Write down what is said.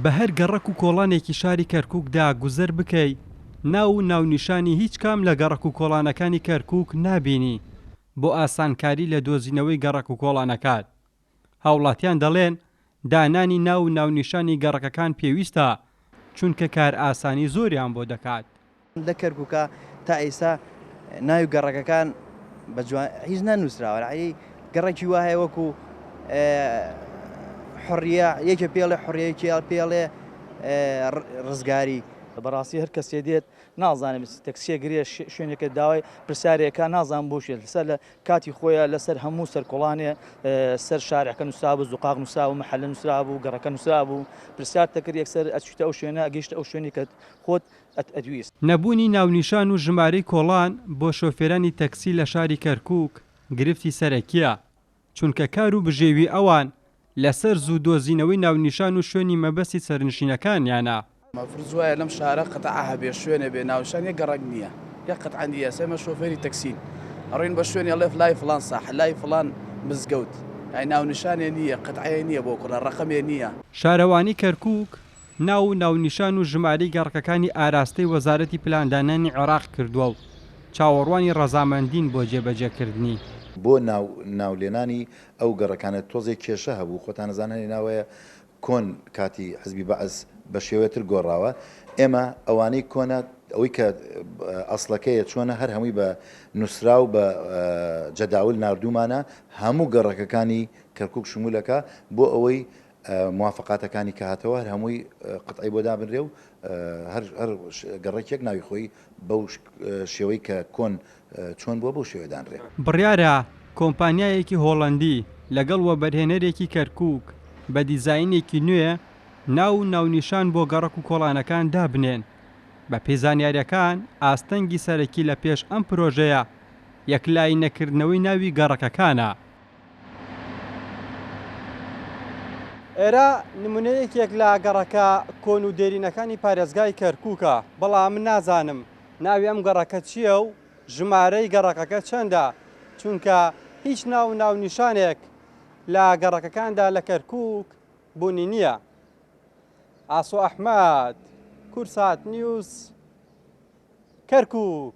بە هەر گەڕەک و کۆڵانێکی شاری کەرکووکدا گوزەر بکەی، ناو و ناونیشانی هیچ کام لە گەڕەک و کۆڵانەکانی کەرکووک نابینی، بۆ ئاسانکاری لە دۆزینەوەی گەڕەک و کۆڵانەکان. هاوڵاتیان دەڵێن، دانانی ناو و ناونیشانی گەڕەکەکان پێویستە، چونکە کارئاسانی زۆریان بۆ دەکات. لە کەرکوکا تا ئیستا ناوی گەڕەکەکان بە جوان هیچ نەنووسراوە یعنی گەڕەکی وا هەیە وەکو حڕیە یەکێ پێڵێ حڕیەکی پێڵێ ڕزگاری. بەڕاستی هەر کەسێ دێت نازانێ تەکسیە گرێ شوێنێکە داوای پرسیارێکە نازان بۆ شێت لەسەر لە کاتی خۆیە لەسەر هەموو سەرکۆڵانێ سەر شارعەکە نووسرابوو زوقاق نووسرابوو مەحەلە نووسرابوو گەڕەکە نووسرابوو پرسیار دەکرد یەکسەر ئەچیتە ئەو شوێنە ئەگەیشتە ئەو شوێنی کە خۆت ئەتویست. نەبوونی ناونیشان و ژمارەی کۆڵان بۆ شۆفێرانی تەکسی لە شاری کەرکووک گرفتی سەرەکییە، چونکە کار و بژێوی ئەوان لەسەر زوو دۆزینەوەی ناونیشان و شوێنی مەبەستی سەرنشینەکانیانە. مەفروز وایە لەم شارە قەتعە هەبێ شوێنێ بێ ناونیشان یەک گەڕەک نییە یەک قەتعە نییە ئێستا ئێمە شۆفێری تەکسین ئەڕۆین بە شوێنێ ئەڵێ لای فڵان ساحە لای فڵان مزگەوت یانی ناونیشانێ نییە قەتعەیە نییە بۆ کوڕە ڕەقەمێ نییە. شارەوانی کەرکووک ناو و ناونیشان و ژمارەی گەڕەکەکانی ئاراستەی وەزارەتی پلاندانانی عێراق کردووە و چاوەڕوانی ڕەزامەندین بۆ جێبەجێکردنی. بۆ ناو ناولێنانی ئەو گەڕەکانە تۆزێک کێشە هەبوو، خۆتان ئەزانن هەنێ ناو هەیە کۆن کاتی حزبی بەعس بە شێوەێ تر گۆڕاوە، ئێمە ئەوانەی کۆنە ئەوەی کە ئەسڵەکەیە چۆنە هەر هەمووی بە نووسراو بە جەداول ناردوومانە هەموو گەڕەکەکانی کەرکووک شمولەکە بۆ ئەوەی موافەقاتەکانی کە هاتەوە هەر هەمووی قەتعی بۆ دابنرێ و هەر هەر گەڕەکێک ناوی خۆی بەو شێوەی کە کۆن چۆن بووە بەو شێوەیە دانرێ. بڕیارە کۆمپانیایەکی هۆڵەندی لەگەڵ وەبەرهێنەرێکی کەرکووک بە دیزاینێکی نوێ ناو و ناونیشان بۆ گەڕەک و کۆڵانەکان دابنێن. بەپێی زانیارییەکان ئاستەنگی سەرەکی لە پێش ئەم پرۆژەیە یەکلایی نەکردنەوەی ناوی گەڕەکەکانە. ئێرە نمونەی یەکێک لە گەڕەکە کۆن و دێرینەکانی پارێزگای کەرکووکە، بەڵام من نازانم ناوی ئەم گەڕەکە چییە و ژمارەی گەڕەکەکە چەندە، چونکە هیچ ناو و ناونیشانێک لە گەڕەکەکاندا لە کەرکووک بوونی نییە. ئاسۆ ئەحمەد، کوردسات نیوز، کەرکووک.